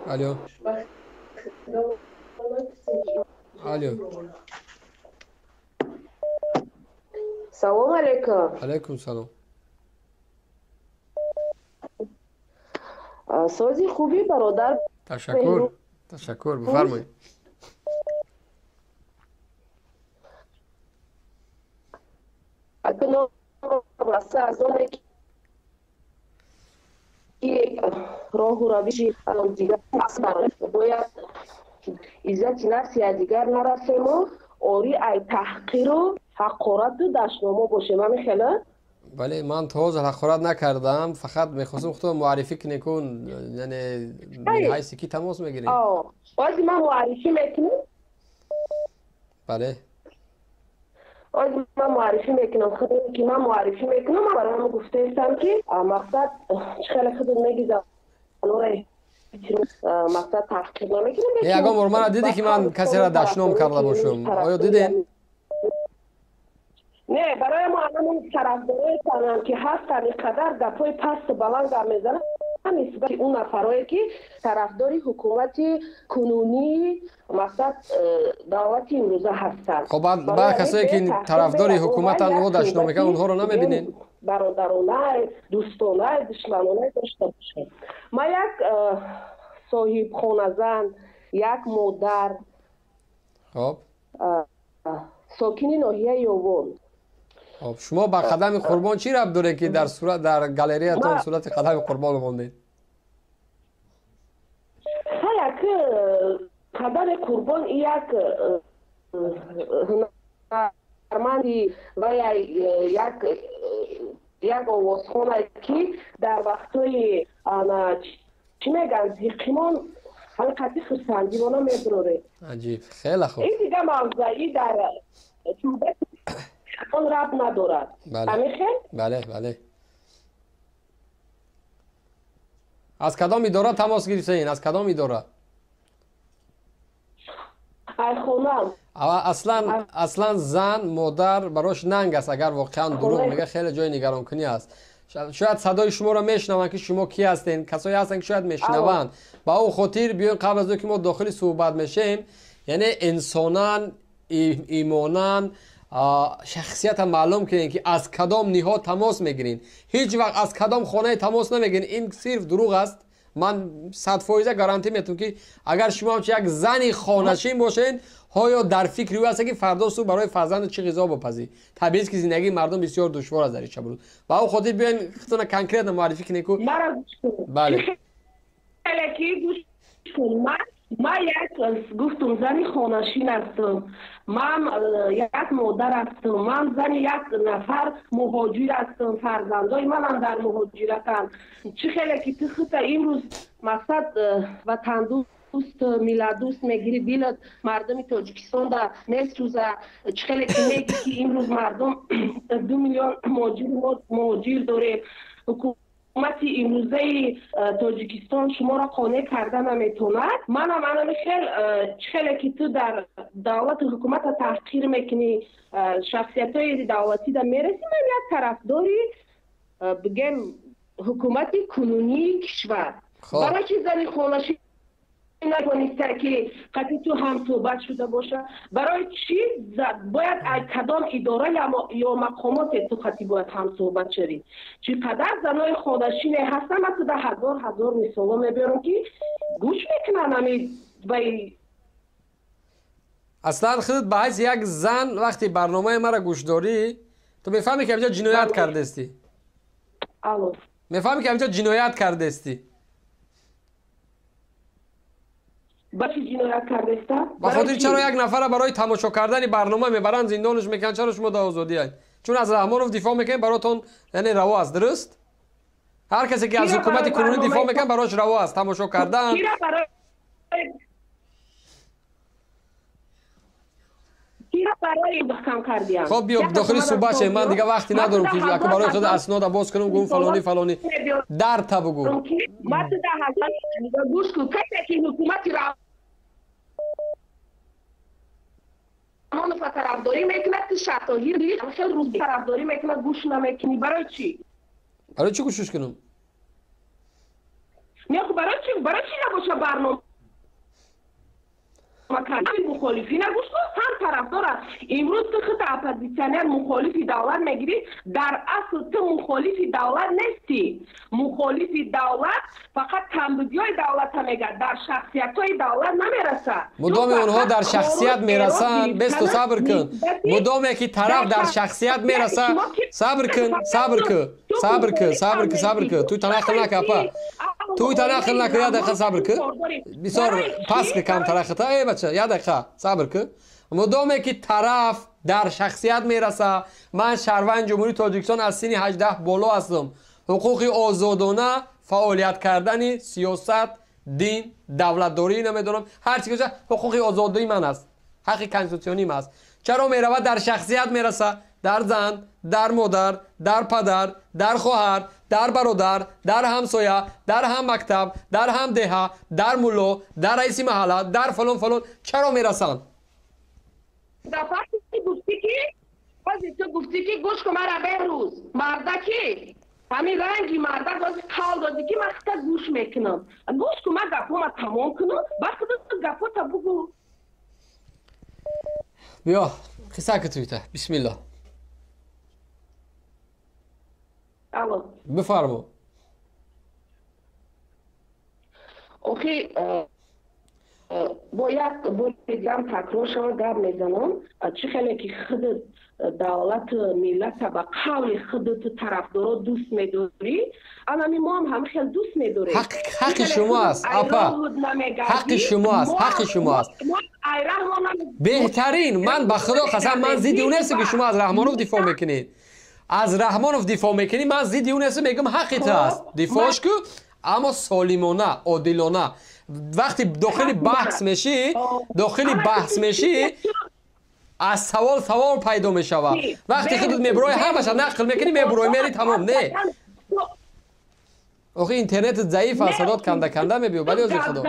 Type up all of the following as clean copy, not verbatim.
Алло. Алло. Салом алейкум. Алейкум салом. Сози хуби бародар. Ташаккур. Ташаккур. Бифармоед. Акнун аз оне ки роҳу равиши дигар бояд иззати нафси якдигар нарасему, ори ай таҳқиру ҳақорату дашномо бошем. Ҳамин хела? Бале, ман то ҳозир ҳақорат накардам, фақат мехостам худро муаррифӣ кунем, кун, яъне мин ҳайси ки тамос мегирем. Ози ман муаррифӣ мекунам. Бале. Ози ман муаррифӣ мекунам, худо ки ман муаррифӣ мекунам, барои ҳам гуфтаистам ки мақсад чӣ хеле худо мегизам, мақсад таҳқиқ намекунам. Ягон бор мана дидӣ ки ман касеро дашном карда бошам? Оё дидем? Не, барои мо анамон тарафдорое санам ки ҳастанд, инқадар гапҳои пасту баланд гап мезананд нисбати он нафарое ки тарафдори ҳукумати кунунии мақсад давлати имрӯза ҳастанд. Хоб, баъд касое ки тарафдори ҳукуматанд, онҳо дашном мекунанд, онҳоро намебинед? Бародаронай, дӯстонай, душманонай дошта бошем. Ман як соҳибхоназан, як модар, хоб, сокини ноҳияи Ёвон. Хоб, шумо ба қадами Қурбон чӣ рабт доред ки дар сурат дар галереятон сурати қадами Қурбон мондед? Як қадами Қурбон як ҳунарманди ва як овозхонае ки дар вақтҳои чӣ мегӯянд зиқимон ҳақиқати хурсандивона мебуроред. Аҷиб, хеле хуб. Ин дига мавзӯи дар он рабт надорад. Ҳамин хел? Бале, бале. Аз кадом идора тамос гирифтаин? Аз кадом идора? Айхонам. Аслан зан, модар барош нанг аст, агар воқеан дурӯғ мега, хеле ҷои нигаронкунӣ аст. Шояд садои шуморо мешунаванд ки шумо кӣ ҳастед, касое ҳастанд ки шояд мешунаванд. Ба он хотир биёем қабл аз он ки мо дохили суҳбат мешем, яъне инсонан, имонан шахсията маълум кунем ки аз кадом ниҳод тамос мегирем. Ҳеҷ вақт аз кадом хонае тамос намегирем. Ин сирф дурӯғ аст. Ман 100% гарантӣ метавонам ки агар шумо ҳамчун як зани хонашин бошед, ҳоё дар фикри ӯ ҳаст ки фардо субҳ барои фарзанд чӣ ғизо бипазӣ. Табиист ки зиндагии мардум бисёр душвор аст дар ин шаб рӯз. Ба он хотир биёем худтона конкретно муаррифӣ кунем ку. Бале. Ман як гуфтум зани хонашин ҳастам, ман як модар ҳастам, ман зани як нафар муҳоҷир ҳастам, фарзандои манам дар муҳоҷиратанд. Чӣ хеле ки ту худта имрӯз мақсад ватандӯст, миллатдӯст мегирӣ, дилат мардуми Тоҷикистонда месӯза. Чӣ хеле ки мегӣ ки имрӯз мардум 2 миллион муҳоҷир дорем, ҳукумати имрӯзаи Тоҷикистон шуморо қонеъ карда наметавонад. Манам анами хел чӣ хеле ки ту дар давлату ҳукумата таҳқир мекунӣ, шахсиятҳои давлатида мерасӣ, ман як тарафдори бигем ҳукумати кунунии кишвар. Барои чи зани хонашин натавониста ки қатъи ту ҳамсӯҳбат шуда бошад? Барои чӣ бояд аз кадом идора ё мақомоте ту қатъи бояд ҳамсӯҳбат шавӣ? Чӣ қадар занои хонашине ҳастанд, ман туда ҳазор ҳазор мисолҳо мебиёрам ки гӯш мекунанд ҳами вай. Аслан худат ба ҳайси як зан вақти барномаи маро гӯш дорӣ, ту мефаҳмӣ ки ҳамҷа ҷиноят кардестӣ? Алло. Мефаҳмӣ ки ҳамҷа ҷиноят кардестӣ? Ба чӣ ҷиноят кардеста? Ба хотири чаро як нафара барои тамошо кардани барнома мебаранд, зиндонаш мекунанд, чаро шумо дар озодияед? Чун аз Раҳмонов дифоъ мекунед, баротон яъне раво аст, дуруст? Ҳар касе ки аз ҳукумати кунунӣ дифоъ мекунад, барош раво аст тамошо кардан. Хоб, биё дохили суҳбат шавем, ман дига вақте надорам ки ака барои худ аснода боз кунам, гум фалонӣ фалонӣ. Дарта бугӯ. Гӯш кун, касе ки ҳукумати Раҳмонова тарафдорӣ мекунад, ту Шаҳтоҳир хел рӯз тарафдорӣ мекунад, гӯш намекунӣ. Барои чӣ? Барои чӣ гӯшш кунам? Не, барои чӣ набоша барнома мухолифӣ нагӯш кун, ҳам тарафдора. Имрӯз ту худ оппозитсионер мухолифи давлат мегирӣ, дар асл ту мухолифи давлат нестӣ. Мухолифи давлат фақат камбудиҳои давлата мегӯяд, дар шахсиятҳои давлат намерасад. Мудоме онҳо дар шахсият мерасанд, бесту сабр кун. Мудоме ки тараф дар шахсият мерасад, сабр кун, сабр кун, сабр кун, сабр кун, сабр кун. Ту танақл нака, апа. Ту танақл нака, як дақиқа сабр кун. Бисёр пас ки камтара хита, эй бача, як дақиқа сабр кун. Мудоме ки тараф дар шахсият мерасад, ман шаҳрванди Ҷумҳурии Тоҷикистон аз синни 18 боло ҳастам. Ҳуқуқи озодона фаъолият кардани сиёсат, дин, давлатдорӣ намедонам, ҳар чи ки ҳуқуқи озодии ман аст, ҳаққи конститутсиониам аст. Чаро меравад дар шахсият мерасад? Дар зан, дар модар, дар падар, дар хоҳар, дар бародар, дар ҳамсоя, дар ҳам мактаб, дар ҳам деҳа, дар мулло, дар раиси маҳалла, дар фалон фалон. Чаро мерасанд? Ту гуфтӣ ки гӯш кун мара Беҳрӯз, мардаки ҳамин ранги мардак ҳозир қавл додӣ ки ман хита гӯш мекунам. Гӯш кун, ман гапҳома тамом кунам, баъд худат гапҳота бугӯ. Биё, қисса ки туита. Бисмиллоҳ. Алло. Бифармо. Охи, бо як бори дигам такрор шава гап мезанам. Чӣ хеле ки худат давлату миллата ба қавли худату тарафдоро дӯст медорӣ, анами мо ҳам ҳамин хел дӯст медорем. Ҳаққи шумо аст, апа. Ҳаққи шумо аст, ҳаққи шумо аст. Беҳтарин, ман ба Худо қасам, ман зидди он нестам ки шумо аз Раҳмонов дифоъ мекунед. Аз Раҳмонов дифоъ мекунӣ, ман зидди он нестам, мегӯям ҳаққи ту аст. Дифоъш ку, аммо солимона, одилона. Вақти дохили баҳс мешӣ, дохили баҳс мешӣ, аз савол савол пайдо мешавад. Вақти худат мебурои, ҳамаша нақл мекунӣ, мебурои, мери, тамом. Не. Охи интернет заиф аст, садот канда канда мебиё, бале озир Худо.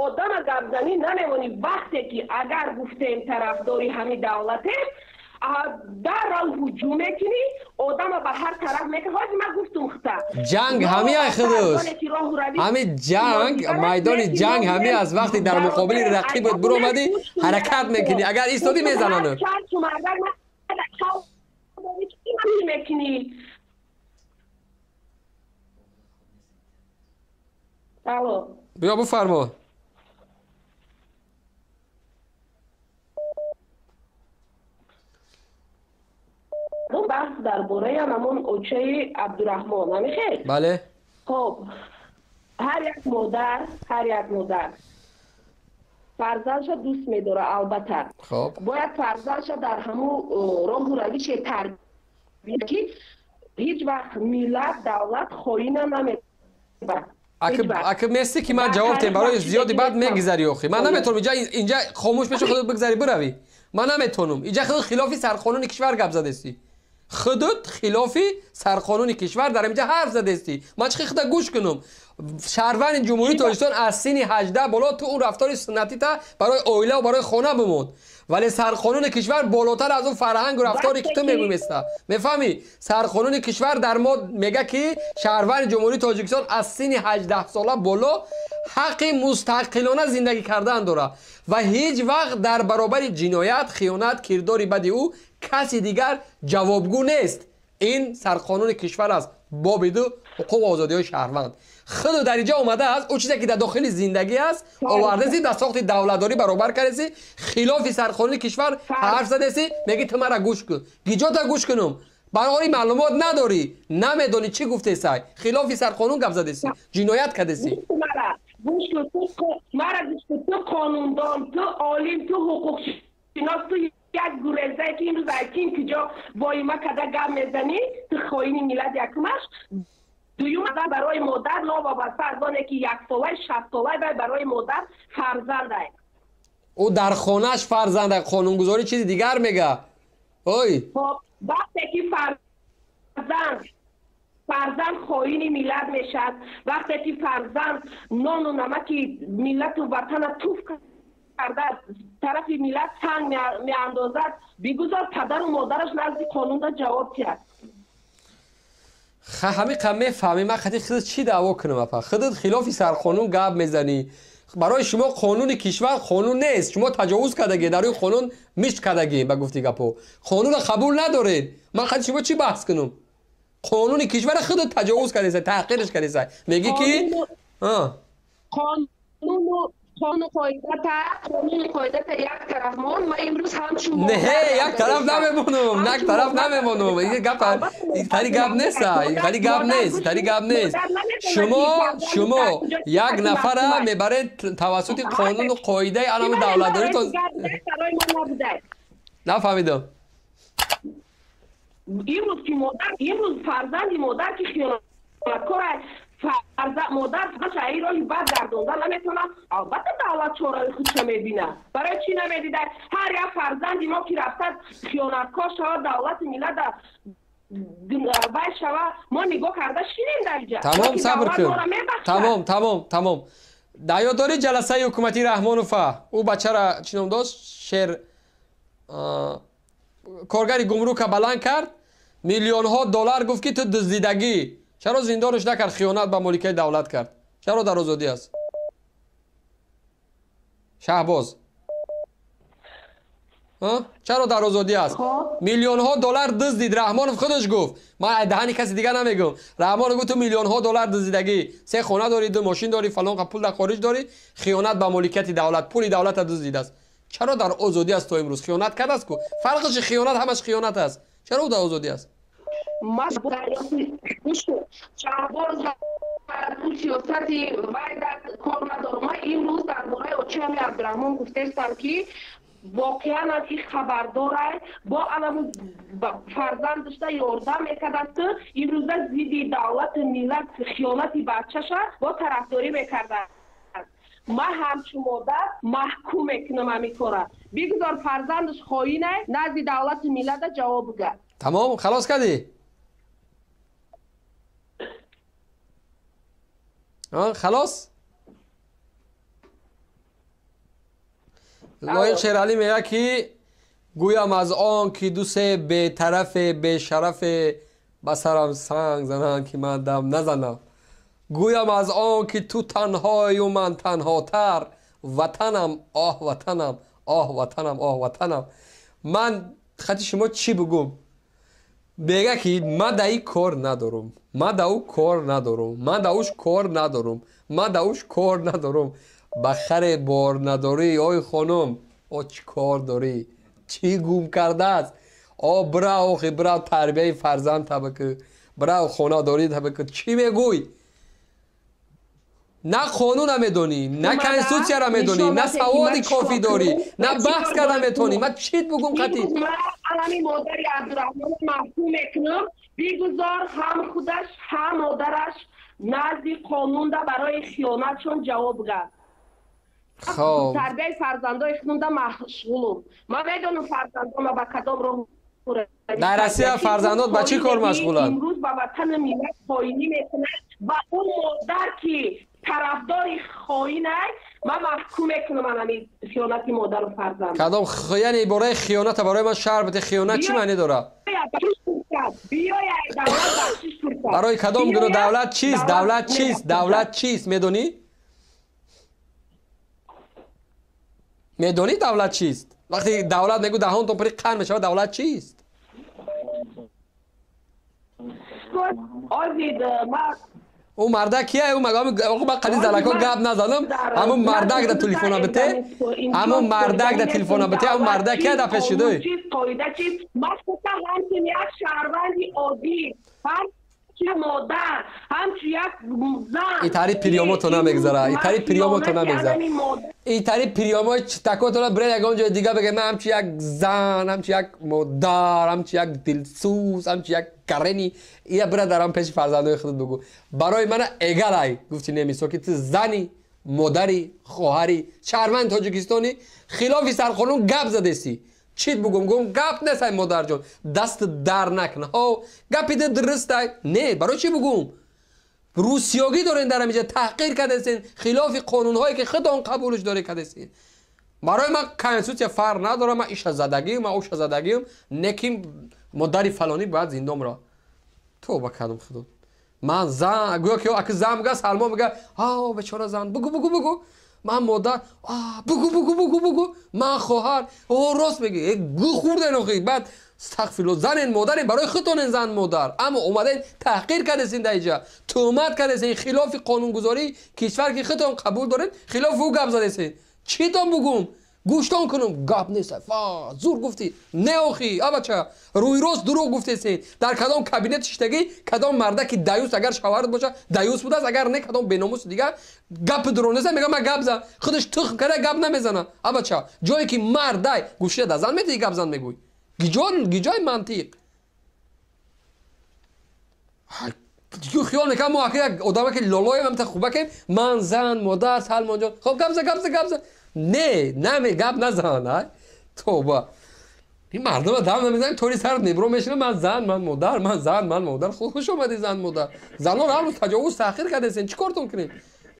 Одама гапзанӣ намемонӣ. Вақте ки агар гуфтем тарафдори ҳамин давлатем, даррав ҳуҷум мекунӣ, одама ба ҳар тараф мекунӣ. Ҳозир ман гуфтум хита. Ҷанг ҳами ай худус. Ҳами ҷанг, майдони ҷанг ҳами аз вақти дар муқобили рақибат биромадӣ, ҳаракат мекунӣ. Агар истодӣ мезананд. Мекунӣ. Алло. Биё бифармо. Баҳс дар бораи ҳамон очаи Абдураҳмон, ҳамихел? Бале. Хоб, ҳар як модар, ҳар як модар фарзандша дӯст медорад, албатта. Хоб. Бояд фарзандша дар ҳамун роҳу равише тарбия ки ҳеҷ вақт миллат, давлат хоина намебарад. Ака мести ки ман ҷавоб тем барои зиёди баъд мегузарӣ охи. Ман наметавонам инҷа хомӯш беши худат бигзарӣ биравӣ. Ман наметавонам. Инҷа худ хилофи сарқонуни кишвар гап задестӣ. Худут хилофи сарқонуни кишвар дар инҷа ҳарф задестӣ. Ман чӣ худа гӯш кунам? Шаҳрванди Ҷумҳурии Тоҷикистон аз синни 18 боло ту он рафтори суннатита барои оила ва барои хона бимон. Вале сарқонуни кишвар болотар аз он фарҳангу рафторе ки ту мегӯӣ места. Мефаҳмӣ? Сарқонуни кишвар дар мо мега ки шаҳрванди Ҷумҳурии Тоҷикистон аз синни 18 сола боло ҳаққи мустақилона зиндагӣ кардан дорад ва ҳеҷ вақт дар баробари ҷиноят, хиёнат, кирдори бади ӯ каси дигар ҷавобгӯ нест. Ин сарқонуни кишвар аст. Боби ду ҳуқуқ ва озодиҳои шаҳрванд. Худу дар инҷа омадааст, ӯ чизе ки дар дохили зиндагӣ аст, овардеси, дар сохти давлатдорӣ баробар кардеси, хилофи сарқонуни кишвар ҳарф задеси, мегӣ ту мара гӯш кун. Гиҷота гӯш кунум? Барори маълумот надорӣ, намедонӣ чӣ гуфтесай. Хилофи сарқонун гап задеси, ҷиноят кардеси. Гӯш кун, мара гӯш кун, ту қонундон, ту олим, ту ҳуқуқшинос, ту як гурезае ки имрӯз айкин куҷо воима карда гап мезанӣ, ту хоини миллат якумаш. Дуюм, барои модар новобаста аз оне ки яксолай, шастсолай, вай барои модар фарзандай. Ӯ дар хонааш фарзандай, қонунгузорӣ чизи дигар мега. Ой. Хоб, вақте ки фарзанд хоини миллат мешавад, вақте ки фарзанд нону намаки миллату ватана туф карда тарафи миллат санг меандозад, бигузор падару модараш назди қонунда ҷавоб диҳад. Ҳамиқа мефаҳмӣ, ман хати худат чӣ даъво кунам, апа? Худат хилофи сарқонун гап мезанӣ. Барои шумо қонуни кишвар қонун нест. Шумо таҷовуз кардагӣ, дар рӯи қонун мишт кардагӣ, ба гуфти гапо. Қонунро қабул надоред. Ман хати шумо чӣ баҳс кунам? Қонуни кишварро худат таҷовуз кардесай, таҳқирш кардесай. Мегӣ ки қонуну қоидата як тараф мон. Ман имрӯз ҳамчун не, як тараф намемонам, як тараф намемонам. Ин гап тари гап нест, тари гап нест, тари гап нест. Шумо як нафара мебаред тавассути қонуну қоидаи алами давлатдоритон. Нафаҳмидам. Имрӯз ки модар, имрӯз фарзанди модар ки хиёнаткор, модар фарзандаш ин роҳи бад гардонда наметавонад. Албатта давлат чораи худша мебинад. Барои чӣ намедида? Ҳар як фарзанди мо ки рафта хиёнаткор шавад, давлати миллат вай шавад, мо нигоҳ карда шинем дар инҷа. Тамом, сабр кун. Тамом, тамом, тамом. Дар ёд дорӣ ҷаласаи ҳукуматии Раҳмонова? Ӯ бачара чӣ ном дошт? Шер коргари гумрука баланд кард, миллионҳо доллар гуфт ки ту дуздидагӣ. Чаро зиндонаш накард, хиёнат ба моликияти давлат кард? Чаро дар озодӣ аст? Шаҳбоз. Чаро дар озодӣ аст? Миллионҳо доллар дуздид, Раҳмонов худаш гуфт. Ман даҳани каси дигар намегӯм. Раҳмонов гуфт ту миллионҳо доллар дуздидагӣ, се хона дорӣ, ду мошин дорӣ, фалон пул дар хориҷ дорӣ, хиёнат ба моликияти давлат, пули давлатро дуздидааст. Чаро дар озодӣ аст то имрӯз? Хиёнат кардааст ку? Фарқиш хиёнат ҳамаш хиёнат аст. Чаро ӯ дар озодӣ аст? Шаҳбоз сиёсати вай дар кор надорам. Ман имрӯз дар бораи очиами Абдураҳмон гуфтестам ки воқеан аз ин хабардорай, бо аламу фарзанд дошта ёрдам мекардааст, имрӯза зидди давлату миллат хиёнати бачаша бо тарафдорӣ мекардааст. Ман ҳамчун модар маҳкум мекунам ҳамин кора. Бигузор фарзандаш хоинай, назди давлату миллата ҷавоб бигӯяд. Тамом, халос кардӣ? Халос? Лоиқ Шералӣ мегӯяд ки гӯям аз он ки ду се бетарафе бешарафе ба сарам санг зананд ки ман дам назанам. Гӯям аз он ки ту танҳою ман танҳотар, ватанам, оҳ ватанам, оҳ ватанам, оҳ ватанам. Ман хати шумо чӣ бигӯм? Мега ки ман да ин кор надорум, ман да ӯ кор надорум, ман да ӯш кор надорум, ман да ӯш кор надорум. Ба харе бор надорӣ, ой хонум, о чӣ кор дорӣ? Чӣ гум кардааст? О бирав, охи бирав, тарбияи фарзанд табакӣ, бирав хонадорӣ табакӣ. Чӣ мегӯй? На қонунро медонӣ, на конститутсияро медонӣ, на саводи кофӣ дорӣ, на баҳс карда метавонӣ. Ман чит бугум қатӣ? Алами модари Абдураҳмонро маҳкум мекунам. Бигузор ҳам худаш ҳам модараш назди қонунда барои хиёнатшон ҷавоб бигӯяд. Тарбияи фарзандои худумда машғулум. Ман медонам фарзандома ба кадом роҳ. Дар Россия фарзандот ба чӣ кор машғуланд? Имрӯз ба ватану миллат хоинӣ мекунад ва ӯ модар ки тарафдори хоинай, ман маҳкум мекунам ҳамин хиёнати модару фарзанд. Кадом яъне ибораи хиёната барои ман шарҳ бите. Хиёнат чӣ маъне дорад? Барои кадом гуноҳ? Давлат чист? Давлат чист? Давлат чист? Медонӣ? Медонӣ давлат чист? Вақте давлат мегӯ даҳонтон пури қанд мешавад, давлат чист? Ӯ мардак кия? Ӯ ман қади занако гап назанам. Ҳамун мардак да телефона бите, ҳамун мардак да телефона бите, ҳамун мардак кия да пеш шуд? Қоида чист? Махсусан ҳамчун як шаҳрванди оддӣ, ҳамчун модар, ҳамчун як зан. Итари приёмото намегзара, итари приёмото намегзара. Итари приёмои читакотона биред ягон ҷои дига бигӯед ман ҳамчун як зан, ҳамчун як модар, ҳамчун як дилсӯз, ҳамчун як карени. Ия бира дарам пеши фарзандои худат бигӯ. Барои мана эгалай гуфти немисо ки ту зани, модари, хоҳари, шаҳрванди Тоҷикистони, хилофи сарқонун гап задестӣ. Чит бугум? Гум гап нест ай модарҷон, даст дар накна. Ҳо гапи ду дурустай. Не, барои чӣ бугум? Русиёгӣ дорен дар ҳамиҷа, таҳқир кардесен, хилофи қонунҳое ки худон қабулш дорӣ кардесен. Барои ман конститутсия фарқ надорад, ман иша задагиам, ман уша задагиам, не ки модари фалонӣ бояд зиндон равад. Тавба кардам худо. Ман зан, гӯё ки аки зан мега, Салмон мега, а бечора зан, бугу, бугу, бугу. Ман модар, а бугу, бугу, бугу, бугу. Ман хоҳар, о рост мегӣ, гӯ хӯрден охи. Баъд астағфирулло, занен, модарен, барои худтонен зан, модар. Аммо омаден таҳқир кардесин дар иҷа, туҳмат кардесин, хилофи қонунгузории кишвар, ки худтон қабул доред, хилофи ӯ гап задесин. Читон бугум? Гӯштон кунум? Гап нест. Фа зур гуфтӣ. Не охи, абача, рӯйрост дурӯғ гуфтесин. Дар кадом кабинет шиштагӣ, кадом мардаки даюс, агар шавҳарат боша, даюс будааст, агар не, кадом беномуси дигар гапи дурӯғ неста, мега ман гап зан. Худаш тухм карда гап намезана. Абача, ҷое ки мардай, гӯшида да зан метиҳӣ, гап зан мегӯй. Гиҷои мантиқ? Хиёл мекунам мо ака як одаме ки лолоем, ҳамта хубакем. Ман зан, модар, Салмонҷон. Хоб, гап за, гап за, гап за. Не, наме гап назан, ай. Тоба. Ин мардума дам намезанем, тори сар небро мешина, ман зан, ман модар, ман зан, ман модар. Хуш омадӣ, зан, модар. Занон ҳар рӯз таҷовуз, таҳқир кардесен, чӣ кортон кунем?